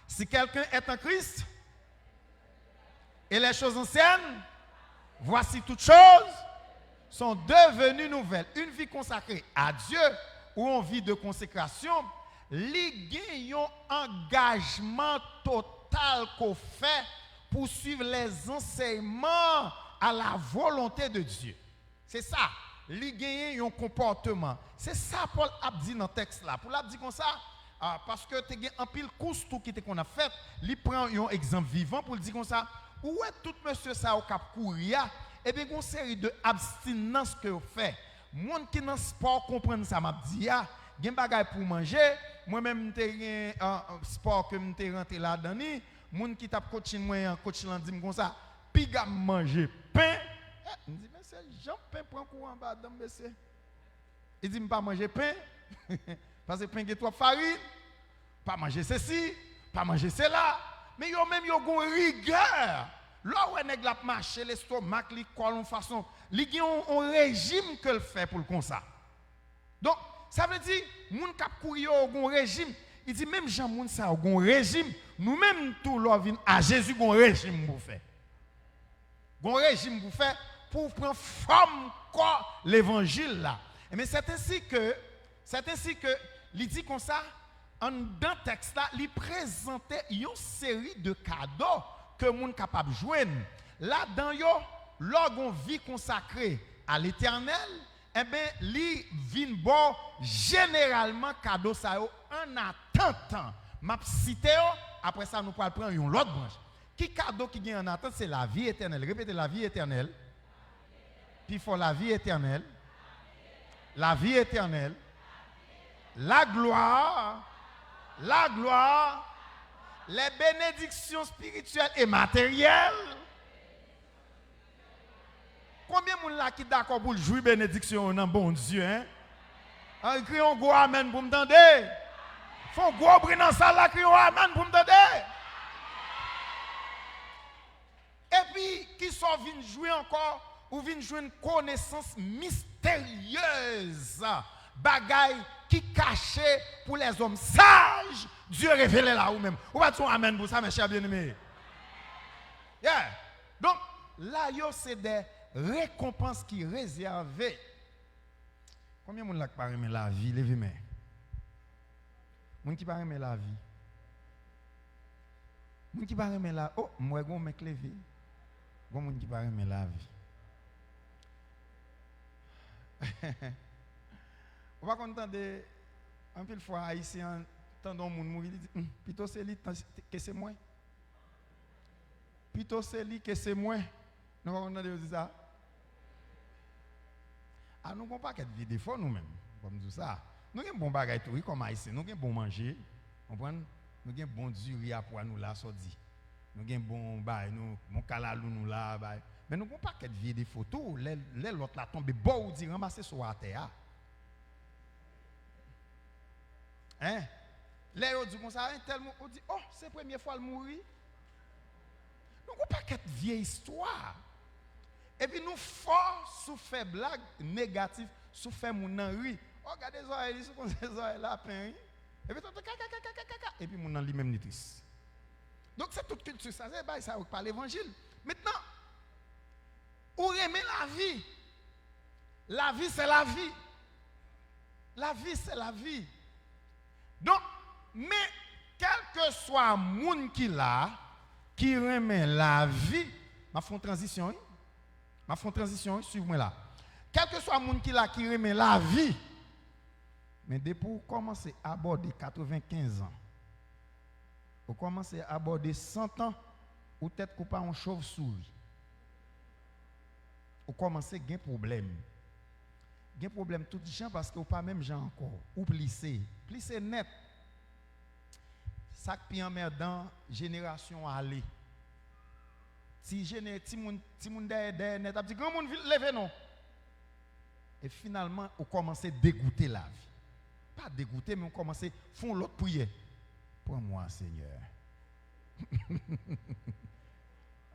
Si quelqu'un est en Christ, et les choses anciennes, voici toutes choses sont devenues nouvelles. Une vie consacrée à Dieu ou yon vi de konsekrasyon, li gen yon angajman total ke w fè pou suiv les enseignements à la volonté de Dieu. Se sa, li genyen yon konpòteman. Se sa Pòl ap di nan tèks la. Pou l ap di konsa, ah, paske te gen anpil kous tou ki te konn ap fèt, li pran yon egzanp vivan pou l di konsa, ou wè tout mesye sa yo k ap kouri a, ebyen, gen yon seri de abstinans ke yo fè. Moun ki nan spò konprann sa m ap di a, gen bagay pou manje, mwen menm m te gen, ah, spò ke m te rantre ladan li, moun ki t ap coaching mwen an, coach lan di m konsa, piga m manje pen. Eh, m di, mesye, jan pen pran kou anba dan m, mesye. Li di m pa manje pen, paske pen gen twòp farin, pa manje sesi, pa manje sela. Men yo menm, yo gon rigè. Lè w wè nèg la ap mache, lestomak li kò l yon fason, li gen yon, yon rejim ke l fè pou l konsa. Donk, sa vle di, moun k ap kouri yo, yo gon rejim. Li di, menm jan moun sa yo gon rejim, nou menm tou, lè w vin a Jezi, gon rejim pou fè. Gon rejim pou fè, pou w pran fòm kò levanjil la. Ebyen, sèt ensi ke, sèt ensi ke, li di konsa, anndan tèks la, li prezante yon seri de kado ke moun kapab jwenn. Ladan yo, lè w gon vi konsakre a Letènèl, enben, li vin ba w jeneralman kado sa yo annatant. M ap site yo, apre sa, nou pral pran yon lòt branch. Ki kado ki gen annatant? Se lavi etènèl. Repete, lavi etènèl. Pi fò, lavi etènèl. Lavi etènèl. La gloire. La gloire. Les bénédictions spirituelles et matérielles. Konbyen moun la ki dakò pou l jwi benediksyon yo nan Bondye, en? An, kriye yon gwo amèn pou m tande. Fè yon gwo bri nan sal la, kriye yon amèn pou m tande. Epi, kisa w vin jwi ankò? Ou vin jwenn konesans misteryez, bagay ki kache pou lèzòm saj, Dye revele l a ou menm. Ou pa di yon amèn pou sa, mes chers bien-aimés? Yeah. Donk, la yo se de rekonpans ki rezève. Konbyen moun la ki pa renmen lavi? Leve men. Moun ki pa renmen lavi. Moun ki pa renmen la, oh, m wè gon men k leve. Gon moun ki pa renmen lavi. Ou pa konn tande, anpil fwa, Ayisyen an tande yon moun mouri, li di, "Hmm, pito se li tan-, ke se mwen. Pito se li ke se mwen." Nou pa konn tande yo di sa? A, nou gon pakèt vye defo nou menm. Ban m di w sa. Nou gen bon bagay tou, wi, kòm Ayisyen. Nou gen bon manje, konprann? Nou gen bon diri a pwa nou la, sa w di. Nou gen bon bay, nou, bon kalalou nou la, bay. Men nou gon pakèt vye defo tou. Lè, lè lòt la tonbe, bò ou di ranmase so atè a. Hein? Lè yo di konsa, entèl mou-, ou di, oh, se premye fwa l mouri. Nou gon pakèt vye istwa. Epi nou fò sou fè blag negatif, sou fè moun nan ri. Oh, gade zòrèy li, sou konn se zòrèy lapen, wi. Epi tonton kaka, kaka, kaka, kaka. Epi moun nan li menm li tris. Donk se tout kilti sa, se bay sa yo k pa levanjil. Mentnan, ou renmen lavi. Lavi se lavi. Lavi se lavi. Donk, men, kèlkeswa moun ki la, ki renmen lavi, m ap fè yon tranzisyon, wi. M ap fè yon tranzisyon, wi, swiv mwen la. Kèlkeswa moun ki la ki renmen lavi, men depi w kòmanse abòde katrevenkenz an, ou kòmanse abòde san an, ou tèt koupe a yon chovsouri. Ou kòmanse gen pwoblèm. Gen pwoblèm tout jan paske ou pa menm jan ankò. Ou plise. Plise nèt. Sa k pi anmèdan, jenerasyon ale. Ti jene-, timoun, timoun dèyè, dèyè nèt ap di, "Granmoun, vin, leve non." E finalman, ou kòmanse degoute lavi. Pa degoute, men ou kòmanse fè yon lòt priyè. Prends-moi, Seigneur.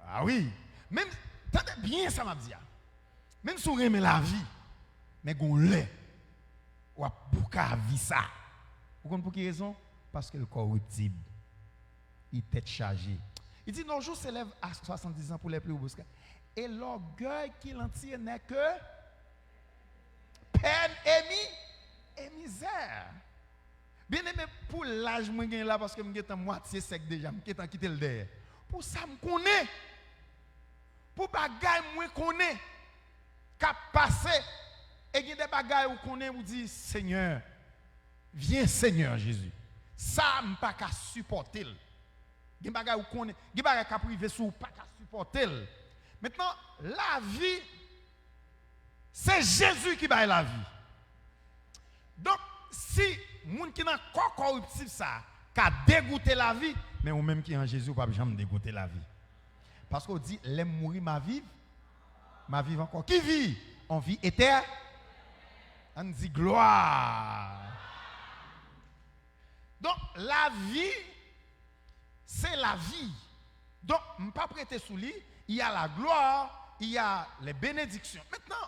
Ah wi. Menm, tande byen sa m ap di a. Menm si w renmen lavi, men gon lè w ap bouka vi sa. Ou konn pou ki rezon? Paske l kòriptib. Li tèt chaje. Li di, nos jours s'élèvent à soixante-dix ans pour les plus robustes. Et l'orgueil qui l'en tire n'est que peine et mi-, et misère. Byeneme, pou laj mwen genyen la, paske m gentan mwatye sèk deja, m gentan kite l dèyè. Pou sa m konnen, pou bagay mwen konnen k ap pase, e gen de bagay ou konnen, ou di, Senyè, vyen Senyè Jezi. Sa, m pa ka sipòte l. Gen bagay ou konnen, gen bagay k ap rive sou ou, ou pa ka sipòte l. Mentnan, lavi, se Jezi ki bay lavi. Donk, si moun ki nan kò kòriptib sa a ka degoute lavi, men ou menm ki an Jezi, ou p ap janm degoute lavi. Paske w di, lè m mouri, m a viv, m a viv ankò. Ki vi? On vi etè-, ann di glwa. Donk, lavi, se lavi. Donk, m p ap rete sou li. Il y a la gloire, il y a les bénédictions. Mentnan,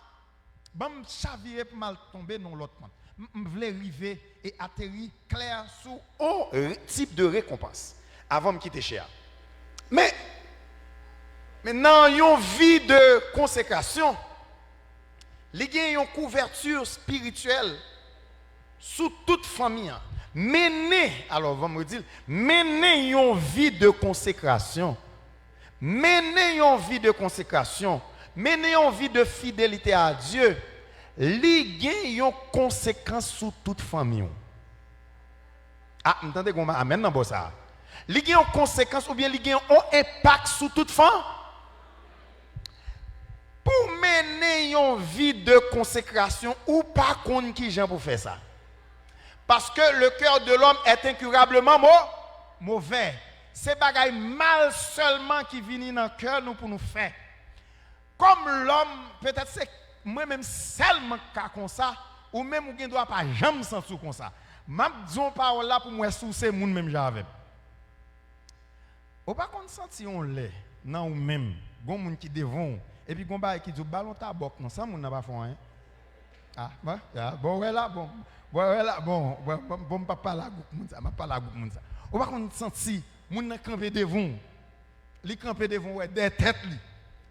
ban m chavire pou m al tonbe nan lòt pant. M, m vle rive e ateri klè sou on re-, tip de rekonpans avan m kite chè a. Men, men nan yon vi de konsekrasyon, li gen yon kouvèti espirityèl sou tout fanmi an. Mennen, alò, ban m redi l, mennen yon vi de konsekrasyon. Mennen yon vi de konsekrasyon. Mennen yon vi de fidelite a Dye. Li gen yon konsekans sou tout fanmi w. A, m tande gon amèn nan bò sa a. Li gen yon konsekans oubyen li gen yon enpak sou tout fanmi. Pou w mennen yon vi de konsekrasyon, ou pa konn ki jan pou fè sa. Parce que le cœur de l'homme est incurablement mau-, mauvais. Se bagay mal sèlman ki vini nan kè nou pou nou fè. Kòm lòm, petèt se mwen menm sèlman k ka konsa, ou menm ou gen dwa pa janm santi w konsa. M ap di yon pawòl la pou m wè si w se moun menm jan avè m. Ou pa konn santi yon lè nan ou menm, gon moun ki devan w, epi gon bagay ki di w, "Ba l yon tabòk non, san moun nan pa fè w anyen." A, bon, a, bon, wè la, bon, bon, wè la, bon, bon, bon, bon, m p ap pale a gwoup moun sa, m ap pale a gwoup moun sa. Ou pa konn santi moun nan kanpe devan w, li kanpe devan w, wè, dèyè tèt li,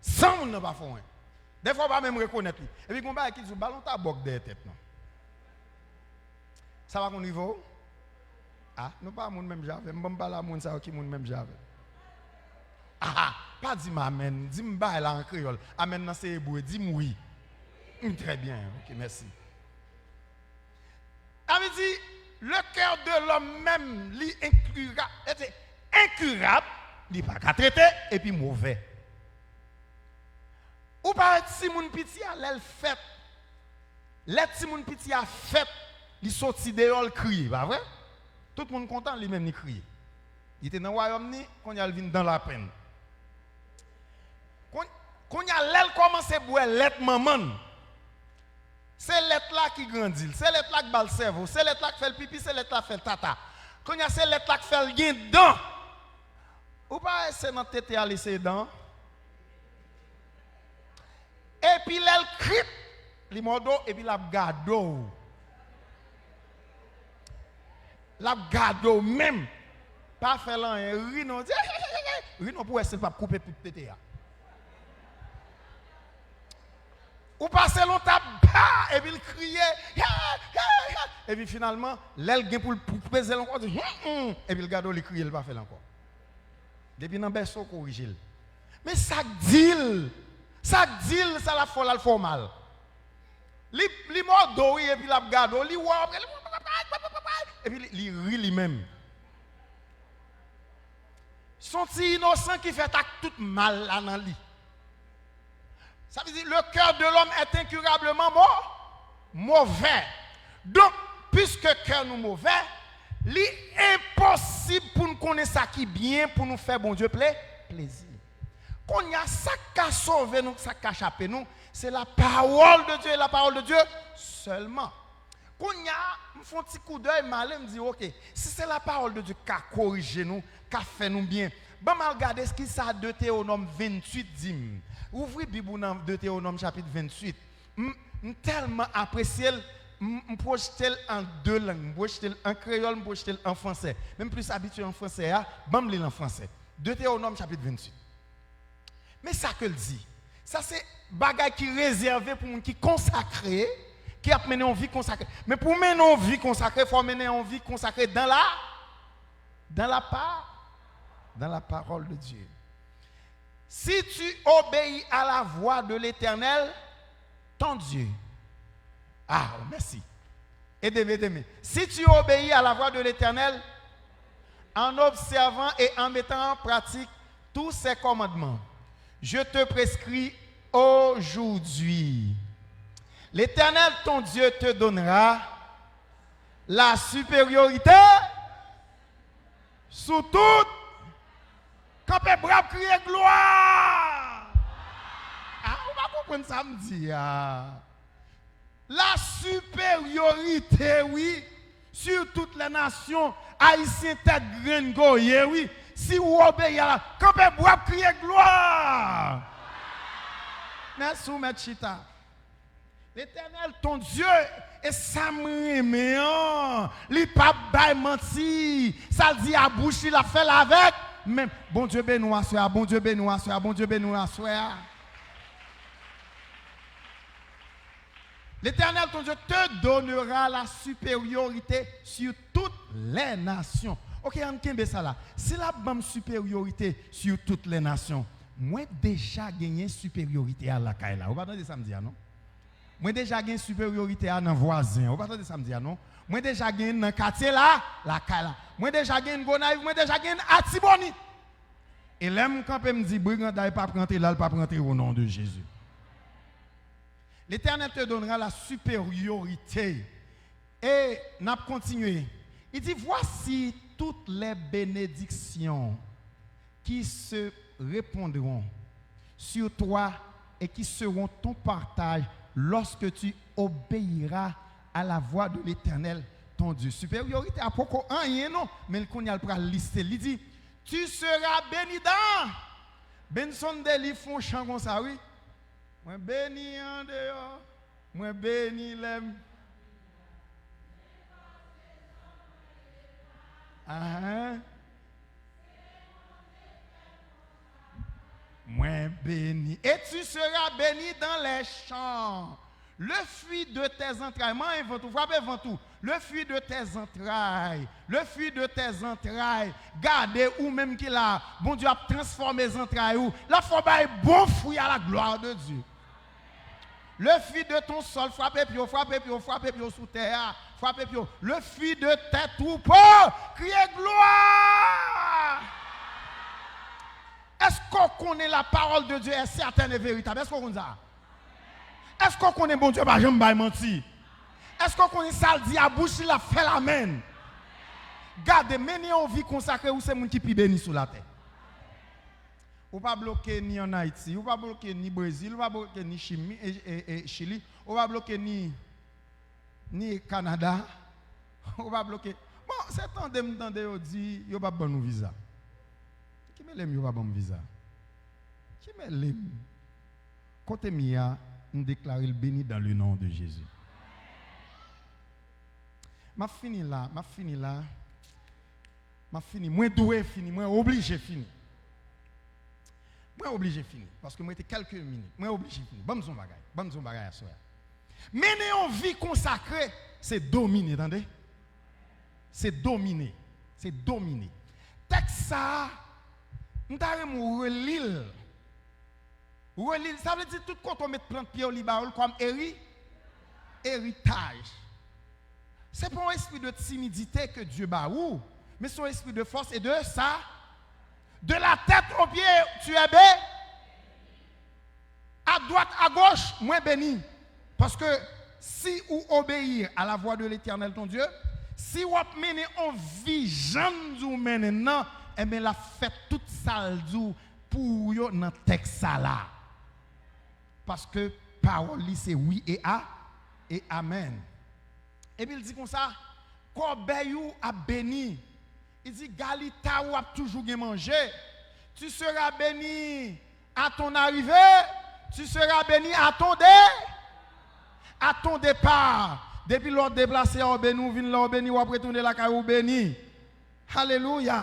san moun nan pa fè w anyen. Dèfwa w pa menm rekonèt li. Epi gon bagay ki di w, "Ba l yon tabòk dèyè tèt non." Sa pa konn rive w? A, nou pa moun menm jan avè m. Ban m pale a moun sa yo ki moun menm jan avè m. A, pa di m amèn. Di m bagay la an kreyòl. Amèn nan se ebre. Di m wi. M, trè byen. Ok, mèsi. Sa vle di, le cœur de l'homme menm, li enkira-, li enkirab, li pa ka trete, epi movè. Ou pa wè timoun piti a, lè l fèt, lè timoun piti a fèt, li soti deyò, l kriye, pa vre? Tout moun kontan, li menm li kriye. Li te nan wayòm ni, kounye a l vin dan lapenn. Kon-, kounye a, lè l kòmanse bwè lèt manman l, se lèt la ki grandi l, se lèt la k ba l sèvo, se lèt la k fè l pipi, se lèt la k fè l tata. Kounye a, se lèt la k fè l gen dan. Ou pa wè se nan tete a li se dan? Epi lè l krip, li mòde w, epi l ap gade w. L ap gade w menm. Pa fè l anyen, ri non. Ri non pou wè si l p ap koupe tout tete a. Ou pase l yon tap, pa, epi l kriye, epi finalman, lè l gen pou l pou peze l ankò, di, hmm, hmm, epi l gade w, li kriye, l pa fè l ankò. Depi nan bèso, korije l. Men sa k di l, sa k di l, sa l ap fè w la, l fè w mal. Li, li mòde w, wi, epi l ap gade w, li wè w, epi li, li ri li menm. Se yon ti inosan ki fèt ak tout mal la nan li. Sa vle di, le cœur de l'homme est incurablement mau-, mauvais. Donk, piske kè nou movè, li enposib pou n konnen sa ki byen pou nou fè Bondye ple-, plezi. Kounye a, sa k ka sove nou, sa k ka chape nou, se la parole de Dieu et la parole de Dieu seulement. Kounye a, m fè yon ti koudèy, m ale, m di, oke, si se la parole de Dieu k ka korije nou, k ka fè nou byen, Ban m al gade ki sa Detewonòm venntuit di m. Ouvri Bib ou nan Detewonòm chapit venntuit. M, m tèlman apresye l, m, m pwojte l an de lang. M pwojte l an kreyòl, m pwojte l an fransè. Men m plis abitye an fransè a, ban m li l an fransè. Detewonòm chapit venntuit. Men sa ke l di. Sa se bagay ki rezève pou moun ki konsakre, ki ap mennen yon vi konsakre. Men pou w mennen yon vi konsakre, fò w mennen yon vi konsakre dans la, dans la pa-, dans la parole de Dieu. Si tu obéis à la voix de l'Éternel, ton Dieu. Ah, mèsi. Ede m, ede m. Si tu obéis à la voix de l'Éternel, en observant et en mettant en pratique tous ses commandements, je te prescris aujourd'hui, l'Éternel ton Dieu te donnera la supériorité sou tout. Kanpe bra, kriye glwa! Ah, ou pa konprann sa m di a. La supériorité, wi, sur toutes les nations. Ayisyen tèt grenn ke w ye, wi. Si w obeyi a la, kanpe bra, kriye glwa! Mèsi, ou mèt chita. L'Éternel ton Dieu, e sa m renmen an, li p ap bay manti. Sa l di a bouch li, l ap fè l avèk men. Bondye beni w aswè a, Bondye beni w aswè a, Bondye beni w aswè a. L'Éternel ton Dieu te donnera la supériorité sur toutes les nations. Ok, ann kenbe sa la. Si l ap ban m siperyorite sur toutes les nations, mwen deja genyen siperyorite a lakay la. Ou pa tande sa m di a, non? Mwen deja gen siperyorite a nan vwazen an. Ou pa tande sa m di a, non? Mwen deja gen nan katye la, lakay la. Mwen deja gen Gonayiv, mwen deja gen Atibonit. E lè m kanpe, m di, briganday p ap rantre la, l p ap rantre au nom de Jésus. L'Éternel te donnera la supériorité. E n ap kontinye. Li di, voici toutes les bénédictions qui se répandront sur toi et qui seront ton partage lorsque tu obéiras à la voix de l'Éternel, ton Dieu. Siperyorite a poko anyen non, men kounye a l pral liste. Li di, tu seras béni dans. Benson Deli fè yon chan konsa, wi. Mwen beni andeyò, mwen beni lè m. Ahan. Mwen beni. Et tu seras béni dans les champs. Le fruit de tes entrailles. Mwen vant ou, frape vant ou. Le fruit de tes entrailles. Le fruit de tes entrailles. Gade ou menm ki la. Bondye ap transfòme zantray ou. L ap fè w bay bon fwi à la gloire de Dieu. Le fruit de ton sol, frape pye w, frape pye w, frape pye w sou tè a, frape pye w. Le fruit de tes troupeaux, kriye glwa! Èske w konnen la parole de Dieu est certaine et véritable? Èske w konn sa? Èske w konnen Bondye pa janm bay manti? Èske w konnen sa l di a bouch li, l ap fè l amèn? Gade, mennen yon vi konsakre, ou se moun ki pi beni sou latè. Ou pa bloke ni ann Ayiti, ou pa bloke ni Brezil, ou pa bloke ni Chimi, e, e, e, Chili, ou pa bloke ni, ni Kanada, ou pa bloke. Bon, se tande m tande yo di yo p ap ban nou viza. Ki mele m yo pa ban m viza? Ki mele m? Kote m ye a, m deklare l beni dans le nom de Jésus. M ap fini la, m ap fini la. M ap fini. Mwen dwe fini, mwen oblije fini. Mwen oblije fini, paske m rete kèlke minit. Mwen oblije fini. Ban m di w yon bagay. Ban m di w yon bagay aswè a. Mennen yon vi konsakre, se domine, tande. Se domine. Se domine. Tèks sa a, m ta renmen w reli l. Reli l, sa vle di tout kote w met plant pye w, li ba ou l kòm eri-, eritaj. Se pa yon espri de timidite ke Dye ba ou, men se yon espri de fòs e de sa, de la tête aux pieds, tu es bé-, à droite, à gauche, mwen beni. Paske si ou obéir à la voix de l'Éternel ton Dieu, si w ap mennen yon vi jan m di w mennen nan, enben l ap fè tout sa l di w pou ou yo nan tèks sa la. Paske pawòl li se wi e a, e amèn. Epi l di konsa, kòbèy ou ap beni. Li di, galita ou ap toujou gen manje. Tu seras béni à ton arrivée, tu seras béni à ton dé, à ton départ. Depi lè w deplase a, w beni, w vin la, w beni, w ap retounen lakay ou, w beni. Alelouya.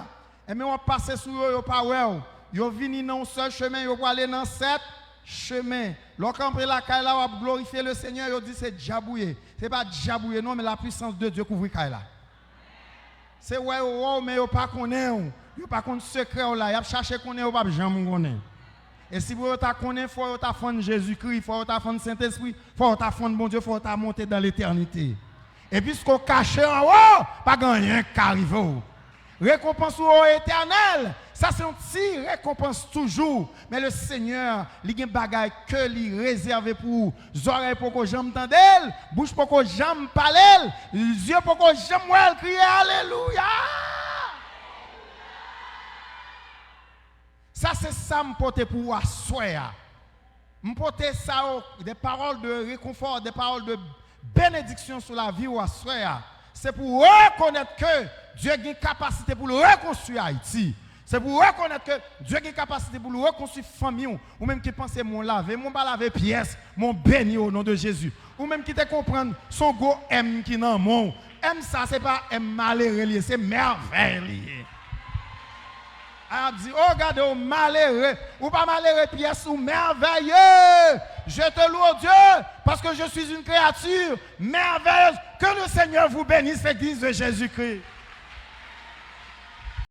Enben, w ap pase sou yo, yo pa wè w. Yo vini nan yon sèl chemen, yo prale nan sèt chemen. Lè w kanpe lakay la, w ap glorifye le Senyè, yo di se dyab ou ye. Se pa dyab ou ye, non, men la puissance de Dieu kouvri kay la. Se wè yo wè w, men yo pa konnen w. Yo pa konn sekrè w la. Y ap chache konnen, yo p ap janm konnen. E si pou yo ta konnen, fò yo ta fann Jezikri, fò yo ta fann Sentespri, fò yo ta fann Bondye, fò yo ta monte dan letènite. E piske w kache anwo, pa gen anyen k ka rive w. Rekonpans ou o Etènèl, sa se yon ti rekonpans toujou. Men le Senyè, li gen bagay ke li rezève pou ou. Zòrèy poko janm tande l, bouch poko janm pale l, zye poko janm wè l kriye, alelouya! Sa se sa m pote pou ou aswè a. M pote sa yo, des paroles de réconfort, des paroles de bénédiction sou lavi ou aswè a. Se pou w rekonèt ke Dye gen kapasite pou l rekonstwi Ayiti. Se pou w rekonèt ke Dye gen kapasite pou l rekonstwi fanmi w. Ou menm ki panse men w lave, men w pa lave pyès, men w beni o non de Jezi. Ou menm ki te konprann se yon gwo M ki nan men w. M sa se pa M malere li ye, se mèvèy li ye. A ap di, oh, gade, ou malere. Ou pa malere pyès, ou merveilleux. Je te loue, oh Dieu, parce que je suis une créature merveilleuse. Que le Seigneur vous bénisse, l'église de Jésus-Christ.